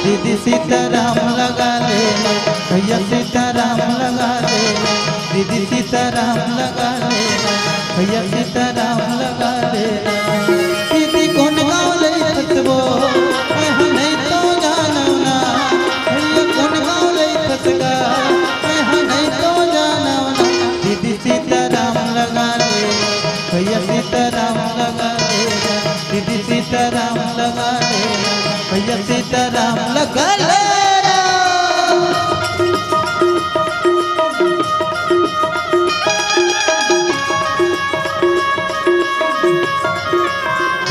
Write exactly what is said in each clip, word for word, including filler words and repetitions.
दीदी सीताराम लगा ले, भैया सीताराम लगा ले, दीदी सीताराम लगा ले, भैया सीताराम लगा ले। दीदी कोन गाँव ले फसबो, मैं हा नहीं तो जानव ना, भैया कोन गाँव ले फसगा, मैं हा नहीं तो जानव ना। दीदी सीताराम लगा ले, भैया सीताराम लगा ले, दीदी सीताराम लगा ले, भैया सीताराम लगा ले।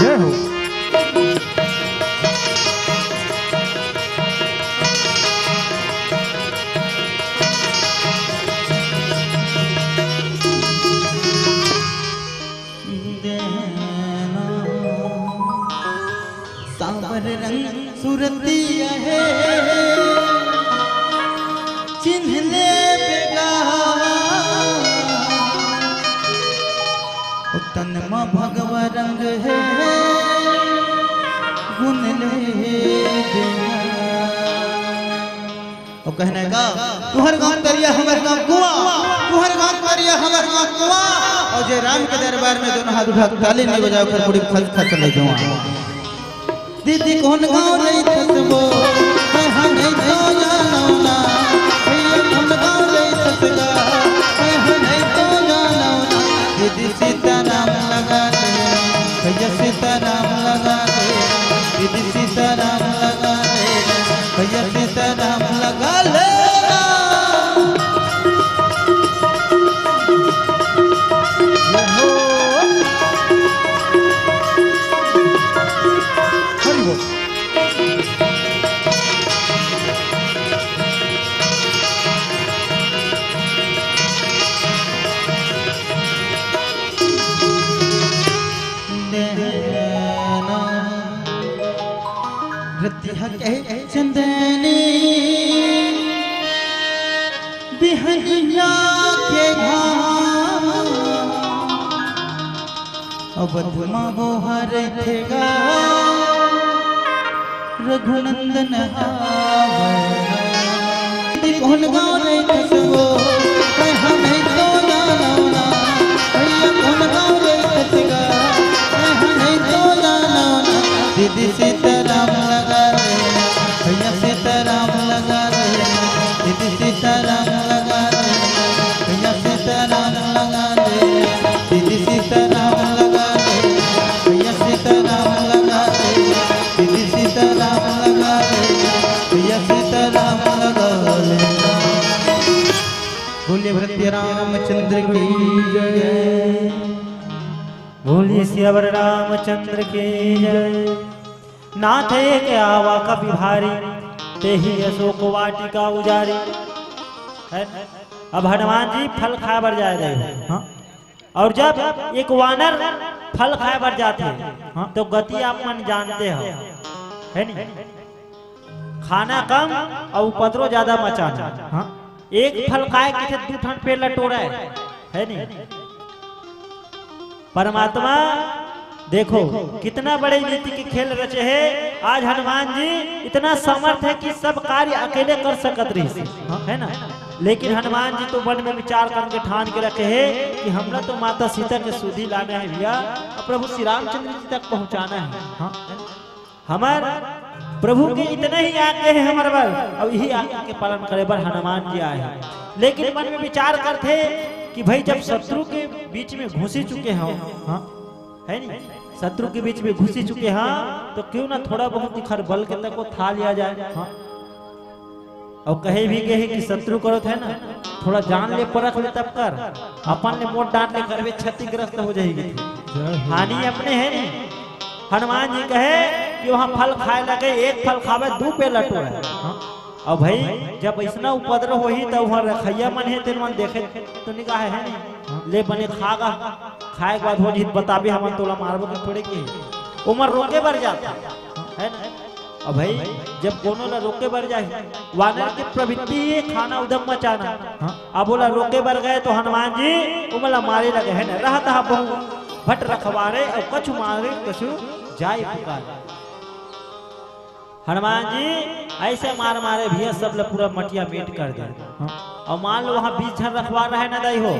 जय हो। देना। सांवर रंग सुरतिया हे, चिन्ह ले बेगा। ओ तन म भगवा रंग हे, गुन ले बेगा। अउ कहना हे का, तुँहर गाँव तरिया हमर गाँव कुआँ, तुँहर गाँव तरिया हमर गाँव कुआँ। अउ जे राम के दरबार में दोनों हाथ उठा के ताली नहीं बजाओ, ओकर पूरी खस खस ले जुआँ। दीदी कोन गाँव ले फसबो, मैं हा नहीं तो जानव ना। भैया कोन गाँव ले फसगा, मैं हा नहीं तो जानव ना। दीदी सीताराम लगा ले, भैया सीताराम लगा ले, दीदी सीताराम लगा ले, भैया सीताराम लगा ले। हरि बोल। रतिया के चंदनी बिहनिया के घाम। अवध मा वो हर थे गा रघुनंदन हावै। दीदी कोन गाँव रे खसबो, मैं हा नहीं तो जानव ना। भैया कोन गाँव रे खसगा, मैं हा नहीं तो जानव ना। दीदी सीताराम लगा ले, भैया सीताराम लगा ले, दीदी सीताराम लगा ले, भैया सीताराम लगा ले, दीदी सीताराम लगा ले, भैया सीताराम लगा ले, दीदी सीताराम लगा ले, भैया सीताराम लगा ले। बोलिए भरतिया रामचंद्र की जय। बोलिए सियावर रामचंद्र की जय। नाथ एक आवा कपि भारी, तेहि अशोक वाटिका उजारी। है? अब हनुमान जी फल खाए बर जाए रहे। हाँ। अउ जब एक वानर फल खाए बर जाथे, हाँ। तो गति आप मन जानते हो, है नी? खाना कम अउ उपद्रव ज्यादा मचाना। हाँ। एक फल खाए के दू ठन पेड़ ल टोरय, है नी? परमात्मा देखो, कितना बड़े नीति के खेल रचे हे। आज हनुमान जी इतना समर्थ है कि सब कार्य अकेले कर सकत रहिस, हाँ। है ना? लेकिन हनुमान जी तो मन में विचार करके ठान के रखे हे कि हमला तो माता सीता के सुधि लाना है भैया, अउ प्रभु श्री रामचंद्र जी तक पहुंचाना है। हाँ। हमर प्रभु के इतना ही आज्ञा है हमर बर, अउ यही आज्ञा के पालन करे बर हनुमान जी आए हैं। लेकिन मन में विचार करथे कि भाई, जब शत्रु के बीच में घुसी चुके हो, हाँ। है नी, शत्रु के बीच में घुसी चुके हो, तो क्यों ना थोड़ा बहुत इखर बल के तको था लिया जाए। हाँ। अउ कहे भी गए हे कि शत्रु करत है ना, थोड़ा जान ले परख ले तब कर, अपन ले मोट डांट ले करबे, क्षतिग्रस्त हो जाएगी। जय हो। हानि अपने है नी। हनुमान जी कहे कि वहाँ फल खाए लगे, एक फल खावे, दू पेड़ ल टोरे। हाँ। अउ भाई, जब ऐसना उपद्रव होही, त वहाँ रखैया मन हे, तेन मन देखे तो निगाह है नी। हाँ। ले बने खा गा, खाए के बाद हो जित बताबे, हमन तोला मारबो तो थोड़े के। ओमन रोके बर जाथे, है ना? अब भाई, जब कोनो ला रोके बर जाही, वानर के प्रवृत्ति ये खाना उधम मचाना। हाँ। अब ओला रोके बर गए तो हनुमान जी ओमन ला मारे लगे, है ना? रहत हा बहु भट रखवारे, अउ कछु मारे कछु जाय पुकारे। हनुमान जी ऐसे मार मारे भैया, सब ल पूरा मटिया मेट कर दे। हाँ। अउ मान लो वहाँ बीस झन रखवार रहे ना दाई हो,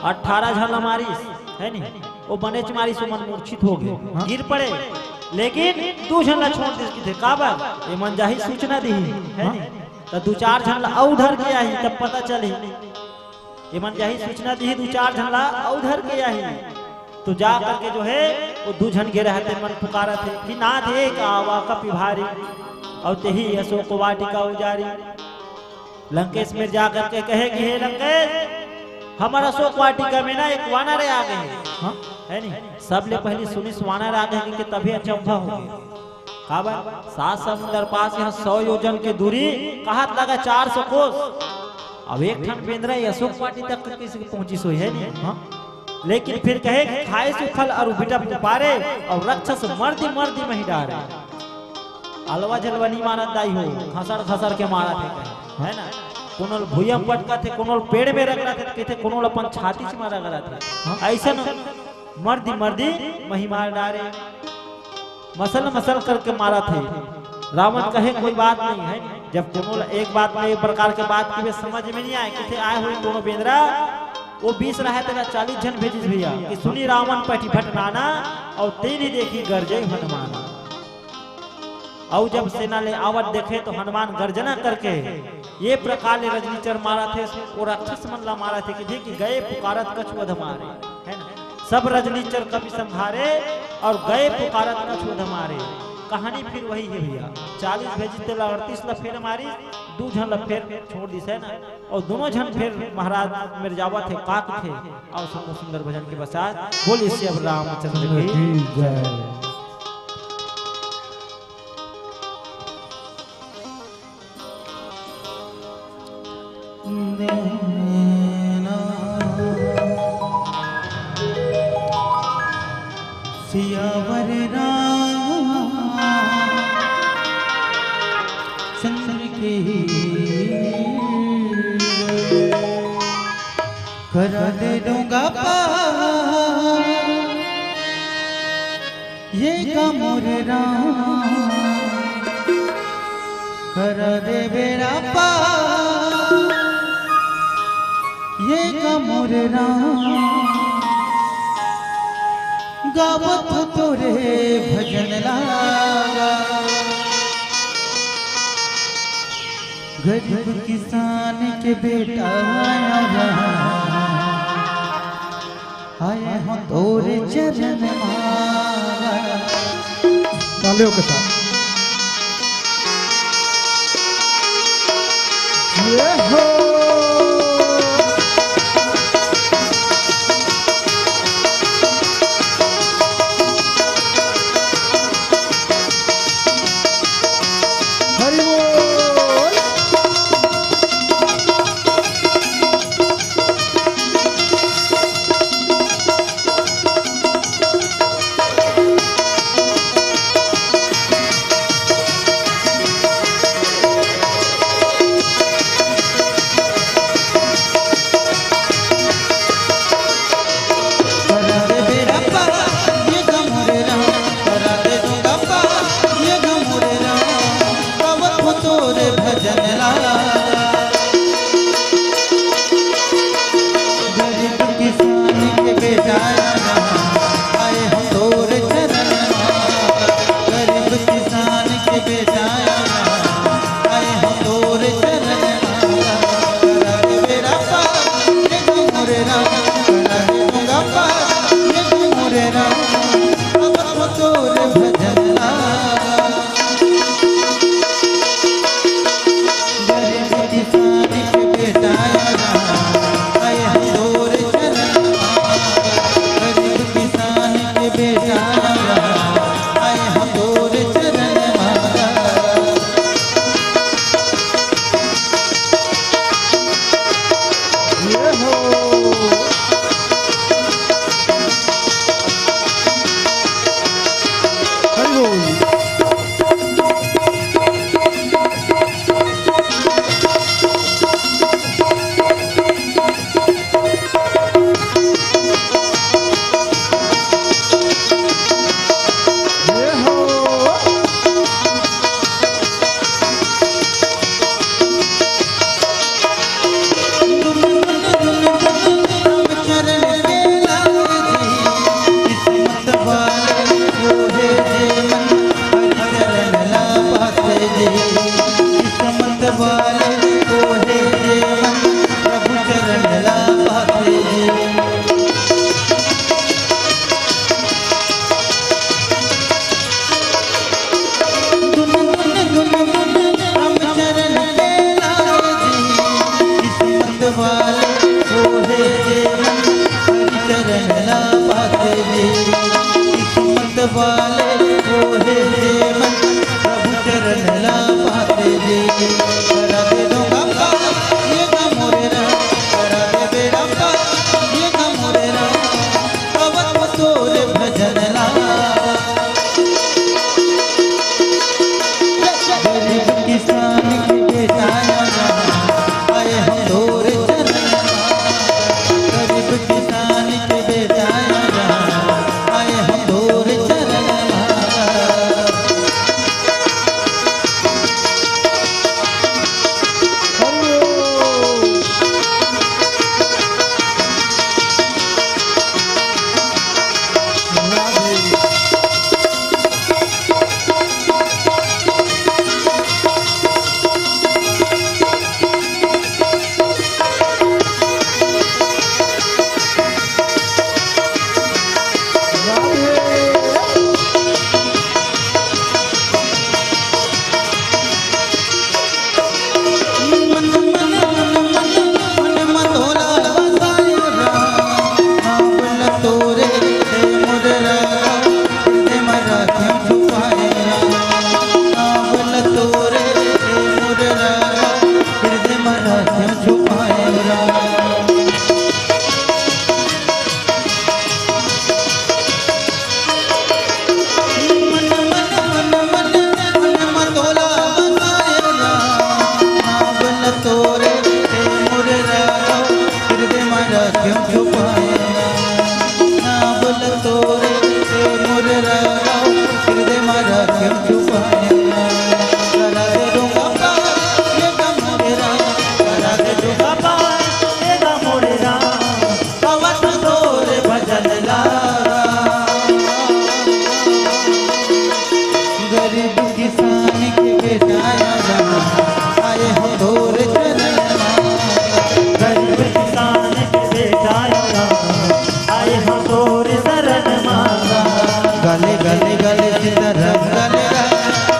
अठारह झन ल मारिस, है नी? वो बनेच मारिस, ओमन मूर्छित हो गे, हाँ। गिर पड़े, लेकिन दू झन ल छोड़ दिस, किथे काबर? एमन जाही सूचना दिही, है हाँ। नी? त दू चार झन ल अउ धर के आही, तब पता चलही। एमन जाही सूचना दिही, दू चार झन ला अउ धर के आही। तो जा करके जो है, वो दू झन गे रहते मन पुकारत हे कि नाथ एक आवा कपि भारी, अउ तेही अशोक वाटिका उजारी। लंकेश में जा करके कहे कि हे लंकेश, हमर अशोक वाटिका में ना एक वानर आ गे हे। हाँ? है नी? सबले पहली सुनिस वानर आ गे हे कि तभी अचंभा हो गे। काबर? सात समुंदर पास, यहाँ सौ योजन के दूरी, कहात लगा चार सौ कोस। अब एक ठन बेंदरा ये अशोक वाटिका तक कइसे पहुंचिस होही, है नी? हाँ। लेकिन फिर कहे कि खाए सुफल अरु बिटप उपारे, अउ रक्षस मर्दी मर्दी मही डारे। अलवा झलवा नी मारत दाई हो, खसर खसर के मारत हे, है ना? कोनो ल भुइयां पटकत हे, कोनो ल पेड़ में रगड़त हे, कहिथे कोनो ल अपन छाती च में रगड़त हे। हाँ। अइसन मर्दी मर्दी मही मार डारे। मसल मसल करके मारत हे। रावण कहे कोई बात नहीं है। जब कोनो ल एक बात में एक प्रकार के बात की समझ में नहीं आए, किथे आए होही कोनो बेंदरा, वो बीस रहे तेला चालीस झन भेजिस भैया कि सुनी रावण पैठी भट नाना, अउ तेही देखी गरजे हनुमान। अउ जब सेना ले आवत देखे तो हनुमान गर्जना करके ये प्रकार ले रजनीचर मारत हे, वो राक्षस मन ला मारत हे, किथे कि गए पुकारत कछु अधमारे, है ना? सब रजनीचर कपि संहारे अउ गए पुकारत कछु अधमारे। कहानी फिर वही हे भैया, चालीस भेजिस तेला अड़तीस ला फेर मारिस, दू झन ला फेर छोड़ दिस, है ना? अउ दोनों झन फेर महाराज मेर जावत हे, का कथे, अउ सुंदर सुंदर भजन के बसात। बोलिए श्री अब रामचंद्र की जय। सियावर राम चंद्र की करा दे दूंगा पार। ये का मोरे राम, करा दे बेड़ा पार। ये का मोरे राम, गावत हो तोरे भजन लागा। गरीब किसान के बेटा आया राम। आए हों तोरे चरण मा। तालियों के साथ। ये हो। हरि बोल। गरीब किसान के बेटा आया राम, आए हों तोरे चरण मा। गरीब किसान के बेटा आया राम, आए हों तोरे चरण मा। करा दे बेड़ा पार, ये मोरे राम, करा दे दूंगा पार, ये मोरे राम, अब तो तोरे भजन लागा। गरीब किस्मत वाले वो हे जे मन प्रभु चरण ला पाथे जी। गुन गुन गुन गुन राम चरण के लाल जी। किस्मत वाले वो हे जे मन हरि चरण ला पाथे जी। किस्मत वाले वो हे जे मन प्रभु चरण ला पाथे जी। करा दे दो बाबा ये का मोरे राम, करा दे बेड़ा पार ये का मोरे राम। अवत तोरे भजन ला। गरीब किसान के बेटा आए हम तोरे चरण ला। गरीब किसान के बेटा आए हम तोरे चरण ला। गरीब किसान के बेटा आए हो तोरे चरण मा। गरीब किसान के बेटा आए हो तोरे शरण मा। गले गले गले सीताराम गले गा।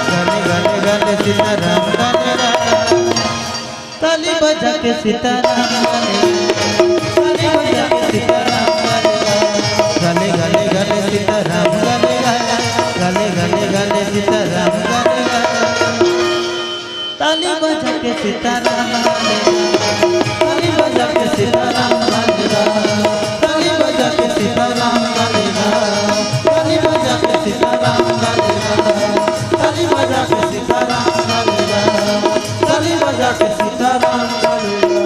गले गले गले सीताराम गले गा। ताली बजा के सीताराम गले गा। ताली बजा के सीताराम गले गा। गले गले गले सीताराम गले गा। गले गले गले सीताराम गले गा। ताली बजा के सीताराम गले गा। ताली बजा के सीताराम गले गा। ताली बजा के सीताराम गले गा। ताली बजा के सीताराम गले गा। ताली बजा के सीताराम गले गा। ताली बजा के सीताराम गले गा।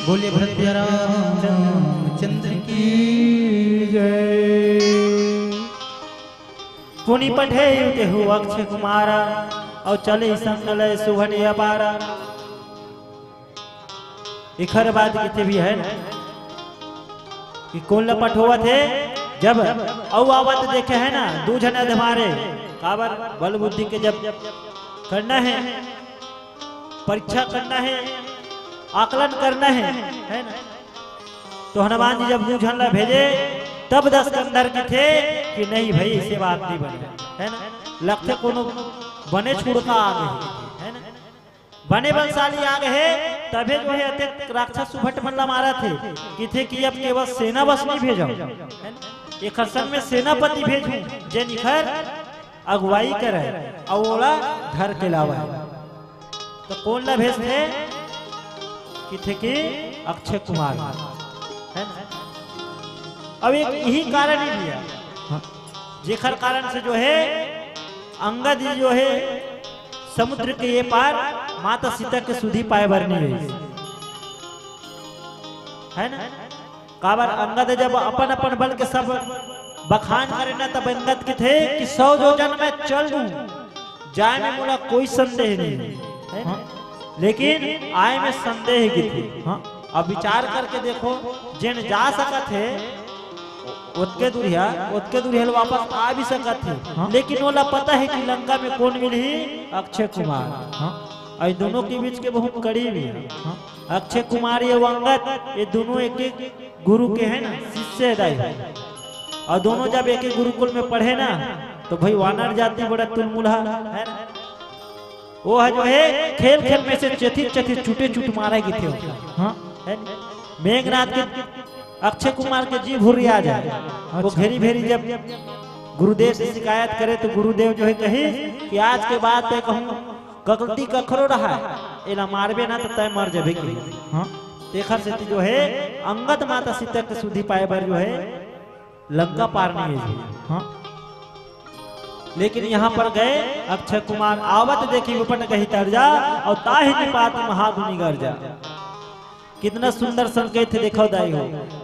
बोलिए भरत भैया रामचंद्र की जय। पुनि पठेउ तेहु अक्षय कुमार, अउ चले संग लय सुभट अपार। एखर बाद किथे भी हे ना कि कोन ल पठोवत हे, जब अउ आवत देखे हे ना, दू झन अधमारे, काबर बल बुद्धि के जब करना हे, परीक्षा करना हे, आकलन करना हे, हे ना? तो हनुमान जी जब दू झन ला भेजे, तब दस कंधर किथे कि नहीं भई, अइसे बात नहीं बने, हे ना? लगथे कोनो बने छुड़का आगे हे, हे ना? बने बलशाली आगे हे, तभे जो हे अतेक राक्षस सुभट मन ला मारत हे, किथे कि अब केवल सेना बस नहीं भेजव, हे ना? एखर संग में सेनापति भेजहूं, जेन इखर अगुवाई करे अउ ओला धर के लावय। तो कोन ला भेजथे? किथे कि अक्षय कुमार, हे ना? अब एक यही कारण हे भैया, जेखर कारण से जो हे अंगद जी जो हे समुद्र के ये पार माता सीता के सुधि पाए बर नहीं रहिस, हे ना? काबर अंगद जब अपन अपन बल के सब बखान करे ना, तब अंगद किथे कि सौ योजन मैं चल दूं, जाए में मोला कोई संदेह नहीं हे, हे ना? हाँ। लेकिन आए में संदेह किथे। हाँ। अब विचार करके देखो, जेन जा सकत हे, ओतके दूरिहा, ओतके दूरिहा ले वापस आ भी सकत हे। हाँ। लेकिन ओला पता हे कि लंका में कोन मिलही? अक्षय कुमार। हाँ। अउ दोनों के बीच के बहुत करीब हे। हाँ। अक्षय कुमार अउ अंगद, ये दोनों एक एक गुरु के हे ना, शिष्य हे दाई। अउ दोनों जब एक एक गुरुकुल में पढ़े ना, तो भाई वानर जाति बड़ा तुलमुलहा हे ना। वो हे जो हे, खेल खेल में से चथित चथित चुटे चुट मारे गिथे। हाँ। हे ना? मेघनाथ के, अक्षय कुमार के जी भुर्रिया जाय। वो अच्छा। भेरी भेरी जब गुरुदेव से शिकायत करे तो गुरुदेव जो हे कही कि आज के बाद तैं कहूँ गलती कखरो रहा, एला मारबे ना तो तैं मर जाबे कही। हाँ। तेखर सेती जो हे अंगद माता सीता के सुधि पाए बर जो हे लंका पार नहीं हे जी। हाँ। लेकिन यहाँ पर गए अक्षय कुमार, आवत देखि विपट गहि तर्जा, अउ ताहि निपाति महाधुनि गर्जा। कितना सुंदर संकेत हे, देखव दाई हो।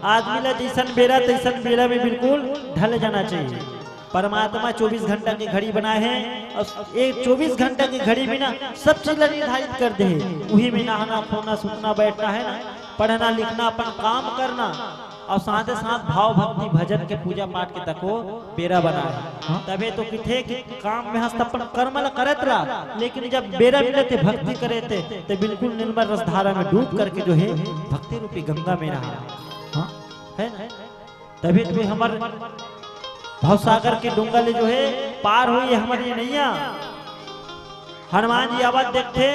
आदमी ला जइसन बेरा तइसन बेरा में बिल्कुल ढल जाना चाहिए। परमात्मा चौबीस घंटा के घड़ी बनाए हे अउ एक चौबीस घंटा के घड़ी में ना सब चीज ला निर्धारित कर दे हे। उही में नहाना, खोना, सुतना, बैठना हे ना, पढ़ना, लिखना, अपन काम करना, अउ साथे साथ भाव भक्ति भजन के पूजा पाठ के तको बेरा बनाए। हाँ। तभे तो किथे कि काम में हस्त अपन कर्म ल करत रहा, लेकिन जब बेरा मिले थे भक्ति करे थे, ते बिल्कुल निर्मल रसधारा में डूब करके जो हे भक्ति रूपी गंगा में रहा। हाँ। हे ना? तभे तो हमर भवसागर के डोंगा ले जो हे पार होई हमर ये नैया। हनुमान जी आवत देखथे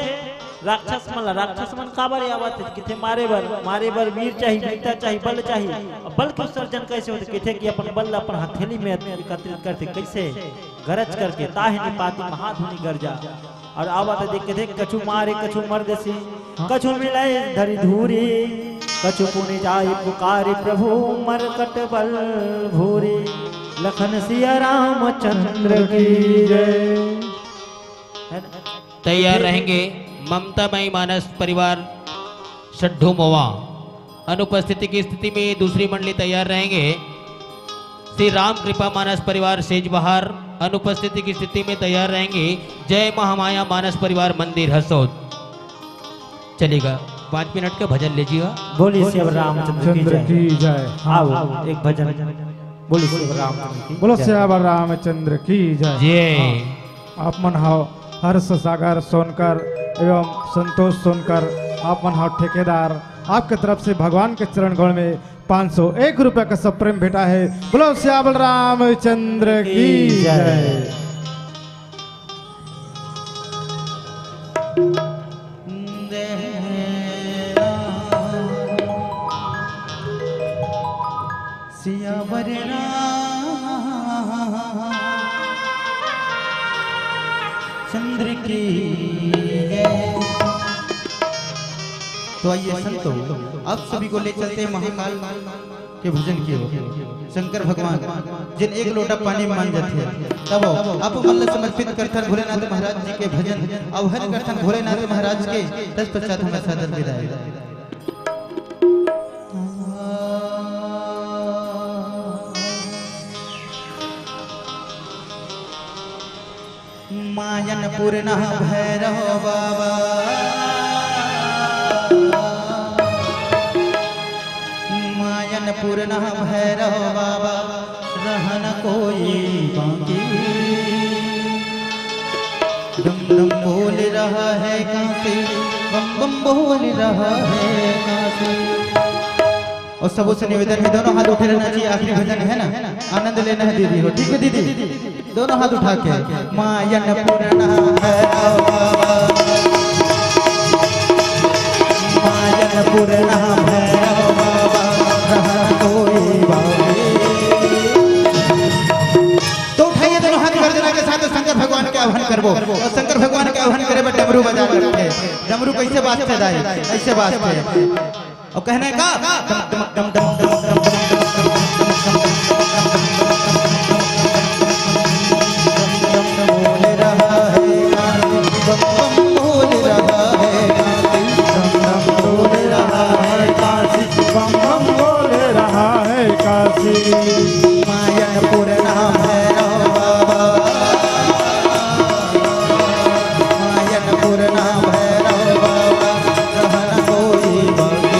राक्षस मन ला। राक्षस मन काबर आवत हे? किथे मारे बर, मारे बर वीर चाही, वीरता चाही, बल चाही। अब बल के उत्सर्जन कैसे होथे? किथे कि अपन बल ला अपन हथेली में एकत्रित करथे। कैसे? गरज करके, ताहि निपाति महाधुनि गर्जा। अउ आवत हे देख के देख, कछु मारे कछु मर देसी, हाँ। कछु मिलय धरि धूरी, कछु पुनि जाइ पुकारि प्रभु मरकट बल भूरी। लखन सिया रामचंद्र की जय। हे ना? तैयार रहेंगे ममतामयी मानस परिवार शड्ढू मोवा। अनुपस्थिति की स्थिति में दूसरी मंडली तैयार रहेंगे। श्री राम कृपा मानस परिवार सेजबहार अनुपस्थिति की स्थिति में तैयार रहेंगे। जय महामाया मानस परिवार मंदिर हसोद। चलेगा, पाँच मिनट का भजन लीजिएगा। बोलिए श्री रामचंद्र की चंद्र जय। की जय। आओ, एक भजन। बोलिए श्री रामचंद्र की बोलो जय। श्री रामचंद्र की जय। जय। हाँ। आप मन हव हर्ष सागर सोनकर एवं संतोष सोनकर, आप मन हव ठेकेदार, आपके तरफ से भगवान के चरण गौड़ में पाँच सौ एक रुपया का सप्रेम भेंटा हे। बोलो सियावर रामचंद्र की जय। सियावर रामचंद्र की जय। तो आइए संतो, आप सभी को ले चलते हैं महाकाल के भजन की ओर। शंकर भगवान जिन एक लोटा पानी में मान जाते हैं, तब आप मन ला समर्पित करथन भोलेनाथ महाराज जी के भजन, आह्वान करथन भोलेनाथ महाराज के, तत्पश्चात हमें सादर विदाई। मायनपुर नहा भैरव बाबा, मायनपुर नहा भैरव बाबा, रहन कोई बाकी। डम डम बोल रहा है काशी, बम बम बोल रहा है काशी। अउ सबो से निवेदन हे, दोनों हाथ उठे रहना चाहिए। आखिरी भजन हे ना, आनंद लेना हे दीदी हो, ठीक हे दीदी? दोनों हाथ उठा के, मायनपुर नहा भैरव बाबा, मायनपुर नहा भैरव बाबा, रहन कोई बाकी। तो उठाइए दोनों हाथ, गर्जना के साथ शंकर भगवान के आह्वान करबो। अउ शंकर भगवान के आह्वान करे बर डमरू बजा करथे। डमरू कैसे बाजथे दाई? ऐसे बाजथे। अउ कहना हे का? डम, डम, डम, डम। बोल रहा है काशी, बम बम बोल रहा है काशी, बम बम बोल रहा है काशी, बम बम बोल रहा है काशी। मायनपुर नहा भैरव बाबा, मायनपुर नहा भैरव बाबा, रहन कोई बाकी।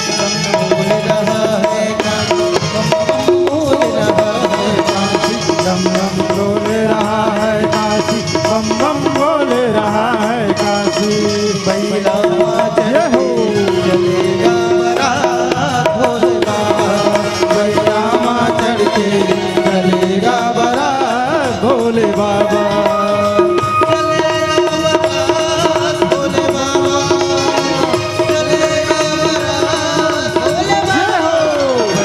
बम बम बोल रहा है काशी, बम बम बोल रहा है काशी, बम बम बोल रहा है काशी, बम बम बोल रहा है काशी। बैला माँ चढ़ के चलेगा बरात भोले बाबा, बैला माँ चढ़ के चलेगा बरात भोले बाबा। चलेगा बरात भोले बाबा, चलेगा बरात भोले बाबा।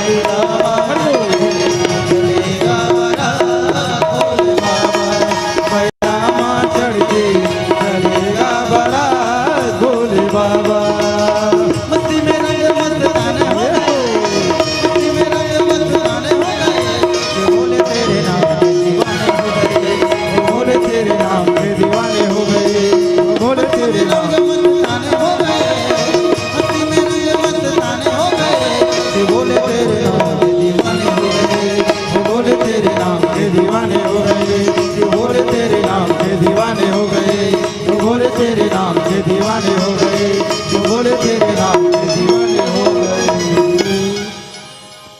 बैला माँ चढ़ के चलेगा बरात भोले बाबा। रामा चढ़ के चलेगा बरात भोले बाबा। मस्ती में रंग मस्ताने हो गए, मस्ती में रंग मस्ताने हो गए। ये भोले तेरे नाम के दीवाने हो गए, ये भोले तेरे नाम के दीवाने हो गए, ये भोले तेरे नाम मस्ताने हो गए। मस्ती में रंग मस्ताने हो गए, ये भोले तेरे नाम के दीवाने हो गए। वो बोले तेरे नाम के दीवाने हो गए, वो बोले तेरे नाम के दीवाने हो गए, वो बोले तेरे नाम के दीवाने हो गए, वो बोले तेरे नाम के दीवाने हो गए।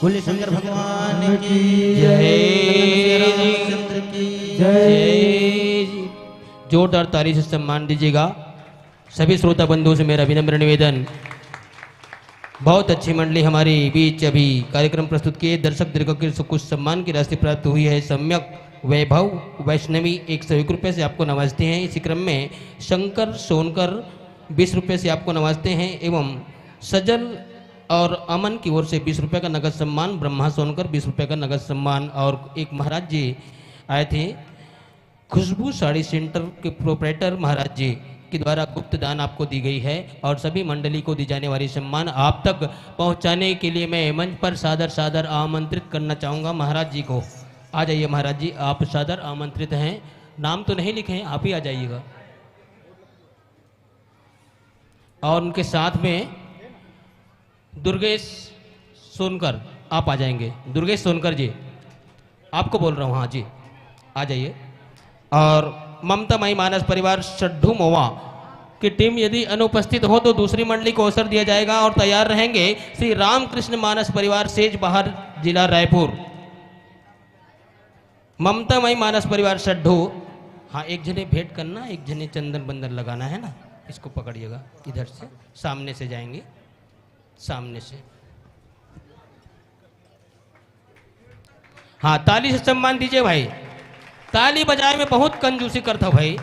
बोले शंकर भगवान की जय। रामचंद्र की जय। जोरदार ताली से सम्मान दीजिएगा। सभी श्रोता बंधुओं से मेरा विनम्र निवेदन, बहुत अच्छी मंडली हमारे बीच अभी कार्यक्रम प्रस्तुत किए। दर्शक दीर्घ के कुछ सम्मान की राशि प्राप्त हुई है। सम्यक वैभव वैष्णवी एक सौ एक रुपये से आपको नवाजते हैं। इसी क्रम में शंकर सोनकर बीस रुपये से आपको नवाजते हैं एवं सजल और अमन की ओर से बीस रुपये का नगद सम्मान, ब्रह्मा सोनकर बीस रुपये का नगद सम्मान और एक महाराज जी आए थे खुशबू साड़ी सेंटर के प्रोपराइटर महाराज जी के द्वारा गुप्त दान आपको दी गई है और सभी मंडली को दी जाने वाली सम्मान आप तक पहुंचाने के लिए मैं मंच पर सादर सादर आमंत्रित करना चाहूँगा महाराज जी को। आ जाइए महाराज जी, आप सादर आमंत्रित हैं। नाम तो नहीं लिखे हैं, आप ही आ जाइएगा। और उनके साथ में दुर्गेश सोनकर, आप आ जाएंगे। दुर्गेश सोनकर जी, आपको बोल रहा हूँ, हाँ जी, आ जाइए। और ममता माई मानस परिवार सड्ढू मोवा की टीम यदि अनुपस्थित हो तो दूसरी मंडली को अवसर दिया जाएगा और तैयार रहेंगे श्री रामकृष्ण मानस परिवार सेज बहार, जिला रायपुर। ममता माई मानस परिवार सड्ढू। हाँ, एक जने भेंट करना, एक जने चंदन बंदन लगाना है ना, इसको पकड़िएगा। इधर से सामने से जाएंगे, सामने से। हाँ, ताली से सम्मान दीजिए भाई। ताली बजाए में बहुत कंजूसी करता भाई।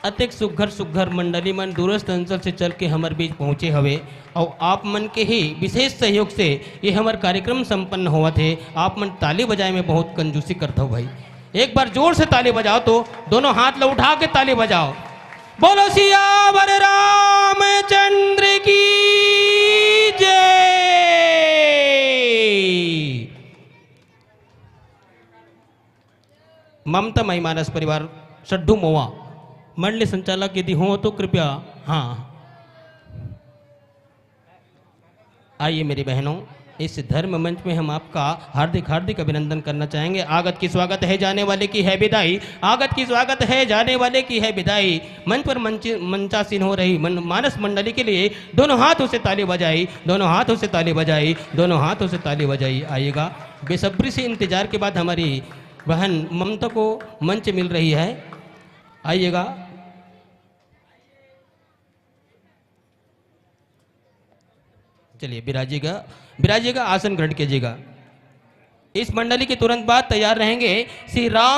अतेक सुघर सुघर मंडली मन दूरस्थ अंचल से चल के हमर बीच पहुँचे हवे, अउ आप मन के ही विशेष सहयोग से ये हमर कार्यक्रम संपन्न होवत हे। आप मन ताली बजाए में बहुत कंजूसी करत हो भाई। एक बार जोर से ताली बजाओ तो, दोनों हाथ ला उठा के ताली बजाओ। बोलो सियावर रामचंद्र की जय। ममता माई मानस परिवार सड्ढू मोवा मंडली संचालक यदि हो तो कृपया। हाँ, आइए मेरी बहनों, इस धर्म मंच में हम आपका हार्दिक हार्दिक अभिनंदन करना चाहेंगे। आगत की स्वागत है, जाने वाले की है विदाई। आगत की स्वागत है, जाने वाले की है विदाई। मंच पर मंच मंचासीन हो रही मन, मानस मंडली के लिए दोनों हाथों से ताली बजाई, दोनों हाथों से ताली बजाई, दोनों हाथों से ताली बजाई। आइएगा, बेसब्री से इंतजार के बाद हमारी बहन ममता को मंच मिल रही है। आइएगा। चलिए, विराजिएगा, विराजिएगा, आसन ग्रहण कीजिएगा। इस मंडली के तुरंत बाद तैयार रहेंगे श्री राम